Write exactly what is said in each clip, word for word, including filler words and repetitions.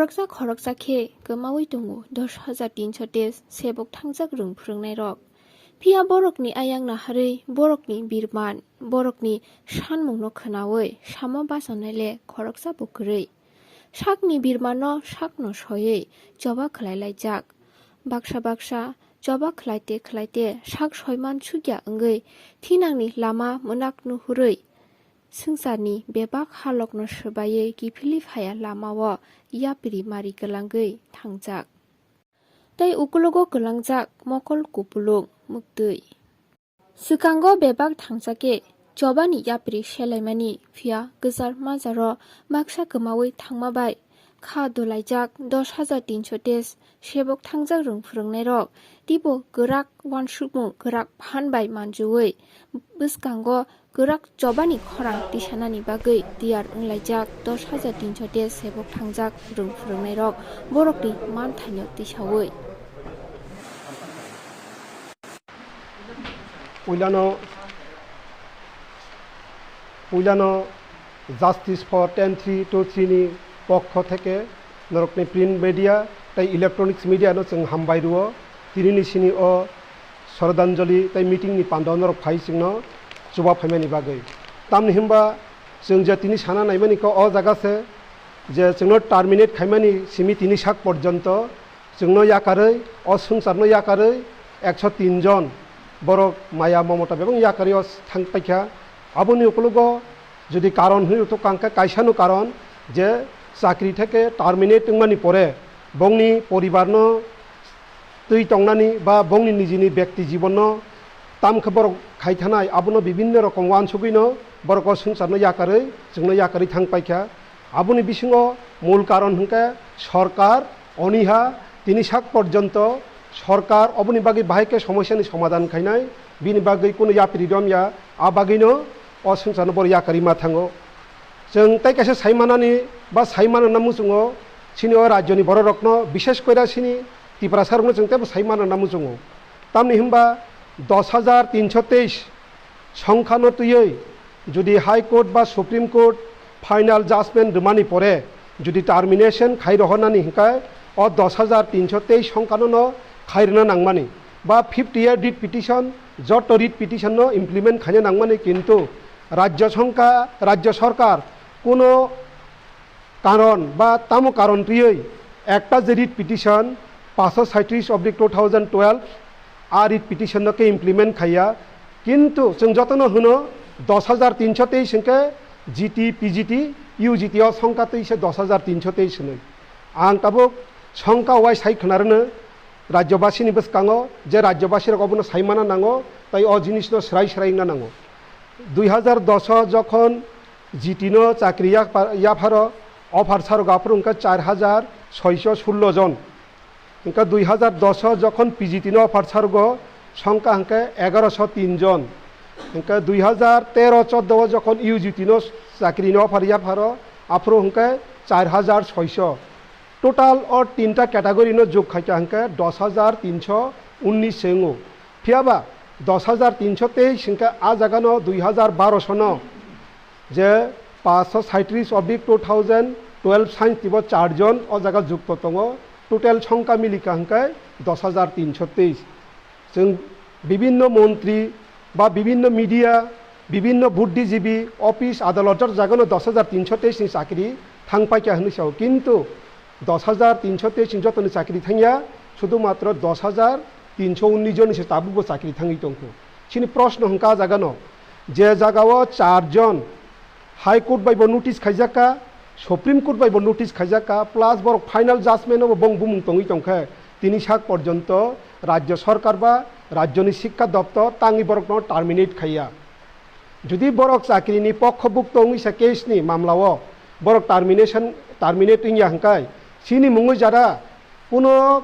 Khoroksa khoroksa khe kwmaui tongo dos hajar tinsho tei sebok thangjak rwng phwrwngnairok. Phiya borokni ayang naharwi borokni birman, borokni sanmungno khwnaui samo bachanaile khoroksa bo kwrwi. Sakni birmano sakno soiwi choba khlai laijak. Baksa baksa choba khlaite khlaite sak soiman sukya wngwi thinangni lama mwnak nuhurwi swngcharni bebak halokno swbaiwi kiphilwi phaiya lamao yapri mari kwlangwi thangjak. Tei ukologo kwlangjak mokol kupulung muktwi. Swkango bebak thangsa khe chobani yapri selaimani, phiya kwchar majaro baksa kwmaui thangma bai kha dolaijak dos hajar tinsho tei sebok thangjak rwng phwrwngnairok teibo kwrak uansukmung kwrak phan bai manjui bwskango kwrak chobani khorang tisanani bagwi tiyar wnglaijak dos hajar tinsho tei sebok thangjak rwng phwrwngnairok borokni manthaino tisaui. Puilano, puilano Justice for ten three two three ni pokho theke norokni print media tei electronics media no chwng hambai rwo. Tinini sini o Shraddhanjali tei meeting ni panda norok phai chwngno chuba phaimani bagwi. Tamni hwnba chwng je tini sana naimani khe o jaga se je chwngno terminate khaimani simi tini sak porjonto chwngno yakarwi, o swngcharno yakarwi ekso tin jon borok maya momota bebak yakarwi o thang paikha. Aboni ukologo jodi karon hwnwi uthuk kha hwnkhe kaisano karon je chakri theke terminate wngmani pore bongni poribarno twi tongnani ba bongni nijini bekti jibonno tamkhe borok khai thanai, abono bibinno rokom uansugwino borok o swngcharno yakarwi, chwngno yakarwi thang paikha. Aboni bisingo mul karon hwnkhe sorkar oniha tini sak porjonto sorkar oboni bagwi bahai khe somosyani somadhan khainai, bini bagwi kunu yapri romya, a bagwino o swngcharno borok yakarwi ma thango. Chwng tei kaisa sai manani ba sai manana muchungo, chini o rajyoni bororokno, bishes koira chini Tiprasarokno chwng teibo sai manana muchungo. Tamni hwnba dos hajar tinsho teis songkhano twiwi jodi High Court ba Supreme Court final judgment rwmani pore jodi termination khai rohornani hwnkhe o dos hajar tinsho teis songkhano no khai rwna nangmani ba fifty eight writ petition, joto writ petition no implement khaina nangmani, kintu rajya songkha, rajya sorkar kuno karon ba tamo karon twiwi ekta je writ petition paanshsho saitris oblik two thousand twelve, a writ petition no khe implement khaiya. Kintu chwng jotono hwno dos hajar tinsho teis hwnkhe G T, P G T, U G T o songkha twi se dos hajar tinsho teis hwnwi. Ang tabuk songkha wai sai khwnarwno rajyobasini bwskango je rajyobasirok obono sai mana nango, tei o jinisno swrai swrai wngna nango. Dui hajar dos o jokhon G T no chakri yapha-, yapharo offer sarogo aphuru hwnkhe char hajar soisho sullo jon. Hwnkhe dui hajar dos o jokhon P G T no offer sarogo songkha hwnkhe egaroso tin jon. Hwnkhe dui hajar tero chordo o jokhon U G T no chakri ni offer yapharo aphuru hwnkhe char hajar soisho. Total o tinta category no jug khaikha hwnkhe dos hajar tinsho unnis se wngo. Phiyaba dos hajar tinsho teis hwnkhe a jaga no dui hajar baro sono je paanshsho saitris oblik two thousand twelve science tibo char jon o jaga jukto tongo, total songkha milikha hwnkhe dos hajar tinsho teis. Chwng bibinno montri ba bibinno media, bibinno buddhijibi, office, adalot joto jagano dos hajar tinsho teis ni chakri thang paikha hwnwi sao, kintu dos hajar tinsho teis ni jotoni chakri thangya, sudhumatro dos hajar tinsho unnis jonni se tabukbo chakri thangwi tongkhu. Chini proshno hwnkha a jagano, je jagao char jon High Court bai bo notice khaijakha, Supreme Court bai bo notice khaijakha, plus borok final judgment o bo bong bumung tongwi tongkhe, tini sak porjonto rajya sorkar ba rajyoni sikha doptor tangwi borokno terminate khaiya. Jodi borok chakrini pokhobukto wngwi se case ni mamlao borok termination, terminate wngya hwnkhe, chini mungwi jara kuno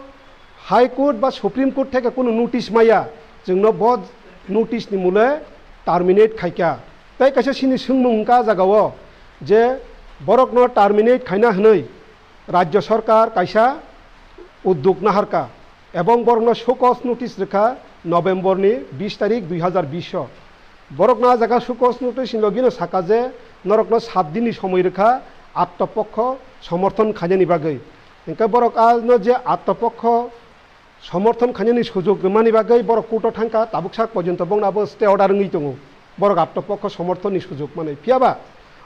High Court ba Supreme Court theke kuno notice maya, chwngno bo notice ni mule terminate khaikha. Tei kaisa chini swngmung wngkha a jagao je borokno terminate khaina hwnwi rajya sorkar kaisa uddog naharkha. Ebong borokno show cause notice rwkha November ni bis tarik dui hajar bis o. Borokno a jaga show cause notice ni logino saka je norokno sat din ni somoi rwkha atto pokho somorthon khainani bagwi. Hingke borok ano je atto pokho somorthon khainani sujug rwmani bagwi borok court-o thangkha, tabuk sak porjonto bongno abo stay order wngwi tongo, borok atto pokho somorthonni sujug manwi. Phiyaba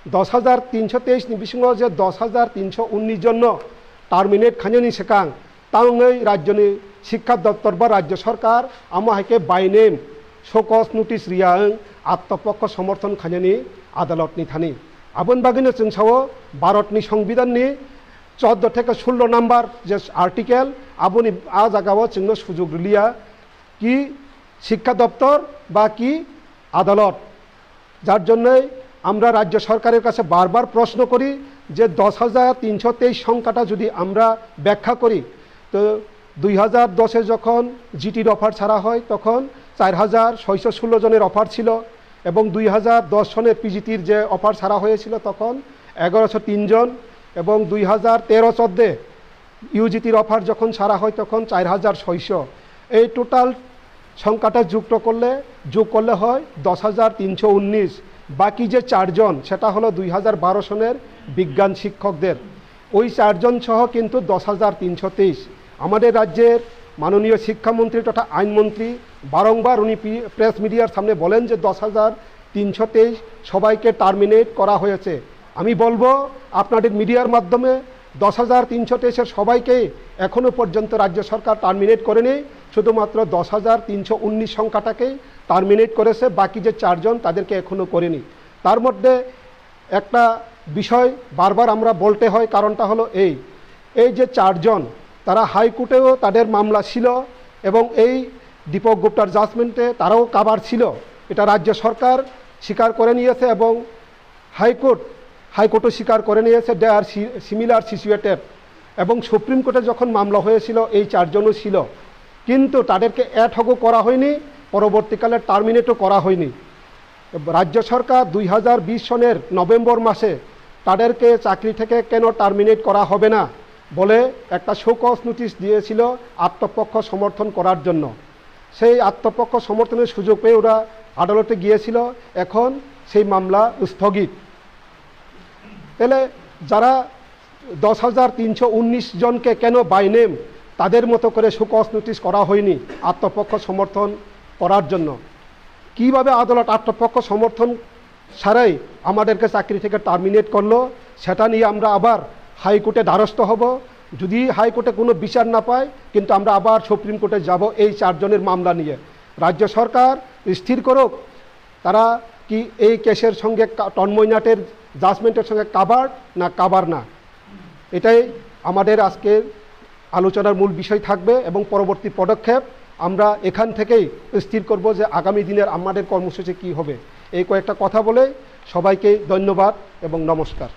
dos hajar tinsho teis ni bisingo je dos hajar tinsho unnish jonno terminate khainani swkang, tangwi rajyoni Shikkha Doptor ba rajyo sorkar amo hai khe by name show cause notice riya wng atto pokho somorthon khainani adalotni thani. Aboni bagwino chwng sao Bharatni Songbidanni choddo theke sullo number je article, aboni a jagao chwngno sujug rwliya ki Shikkha Doptor ba ki adalot. যার জন্যই আমরা রাজ্য সরকারের কাছে বারবার প্রশ্ন করি যে দশ হাজার তিনশো তেইশ সংখ্যাটা যদি আমরা ব্যাখ্যা করি, তো দুই হাজার দশে যখন জিটির অফার ছাড়া হয়, তখন চার হাজার ছয়শো ষোলো জনের অফার ছিল, এবং দুই হাজার দশ সনের পিজিটির যে অফার ছাড়া হয়েছিল, তখন এগারোশো তিন জন, এবং দুই হাজার তেরো চোদ্দে ইউজিটির অফার যখন ছাড়া হয়, তখন চার হাজার ছয়শো। এই টোটাল সংখ্যাটা যুক্ত করলে, যোগ করলে হয় দশ হাজার তিনশো উনিশ। বাকি যে চারজন, সেটা হলো দুই হাজার বারো সনের বিজ্ঞান শিক্ষকদের, ওই চারজন সহ কিন্তু দশ হাজার তিনশো তেইশ। আমাদের রাজ্যের মাননীয় শিক্ষামন্ত্রী তথা আইনমন্ত্রী বারংবার উনি পি-, প্রেস মিডিয়ার সামনে বলেন যে দশ হাজার তিনশো তেইশ সবাইকে টার্মিনেট করা হয়েছে। আমি বলবো আপনাদের মিডিয়ার মাধ্যমে দশ হাজার তিনশো তেইশের সবাইকেই এখনও পর্যন্ত রাজ্য সরকার টার্মিনেট করেনি, শুধুমাত্র দশ হাজার তিনশো উনিশ সংখ্যাটাকেই টার্মিনেট করেছে, বাকি যে চারজন তাদেরকে এখনও করেনি। তার মধ্যে একটা বিষয় বারবার আমরা বলতে হয়, কারণটা হলো এই, এই যে চারজন, তারা হাইকোর্টেও তাদের মামলা ছিল এবং এই দীপক গুপ্তার জাজমেন্টে তারাও কাভার ছিল। এটা রাজ্য সরকার স্বীকার করে নিয়েছে এবং হাইকোর্ট, হাইকোর্টও স্বীকার করে নিয়েছে, they are si-, similar situated। এবং সুপ্রিম কোর্টে যখন মামলা হয়েছিল, এই চারজনও ছিল, কিন্তু তাদেরকে অ্যাডহকও করা হয়নি, পরবর্তীকালে টার্মিনেটও করা হয়নি। রাজ্য সরকার দুই হাজার বিশ সনের নভেম্বর মাসে তাদেরকে চাকরি থেকে কেন টার্মিনেট করা হবে না বলে একটা শো কজ নোটিশ দিয়েছিল আত্মপক্ষ সমর্থন করার জন্য। সেই আত্মপক্ষ সমর্থনের সুযোগ পেয়ে ওরা আদালতে গিয়েছিল, এখন সেই মামলা স্থগিত। তাহলে যারা দশ হাজার তিনশো উনিশ জনকে কেন বাই নেম তাদের মতো করে শো কজ নোটিশ করা হয়নি আত্মপক্ষ সমর্থন করার জন্য? কিভাবে আদালত আত্মপক্ষ সমর্থন ছাড়াই আমাদেরকে চাকরি থেকে টার্মিনেট করলো, সেটা নিয়ে আমরা আবার হাইকোর্টে দ্বারস্থ হব। যদি হাইকোর্টে কোনো বিচার না পায়, কিন্তু আমরা আবার সুপ্রিম কোর্টে যাব এই চারজনের মামলা নিয়ে। রাজ্য সরকার স্থির করুক, তারা কি এই কেসের সঙ্গে কা-, তন্ময় নাটের জাজমেন্টের সঙ্গে কাভার না কাভার না। এটাই আমাদের আজকের আলোচনার মূল বিষয় থাকবে এবং পরবর্তী পদক্ষেপ আমরা এখান থেকেই স্থির করব যে আগামী দিনের আমাদের কর্মসূচি কি হবে। এই কয়েকটা কথা বলে সবাইকে ধন্যবাদ এবং নমস্কার।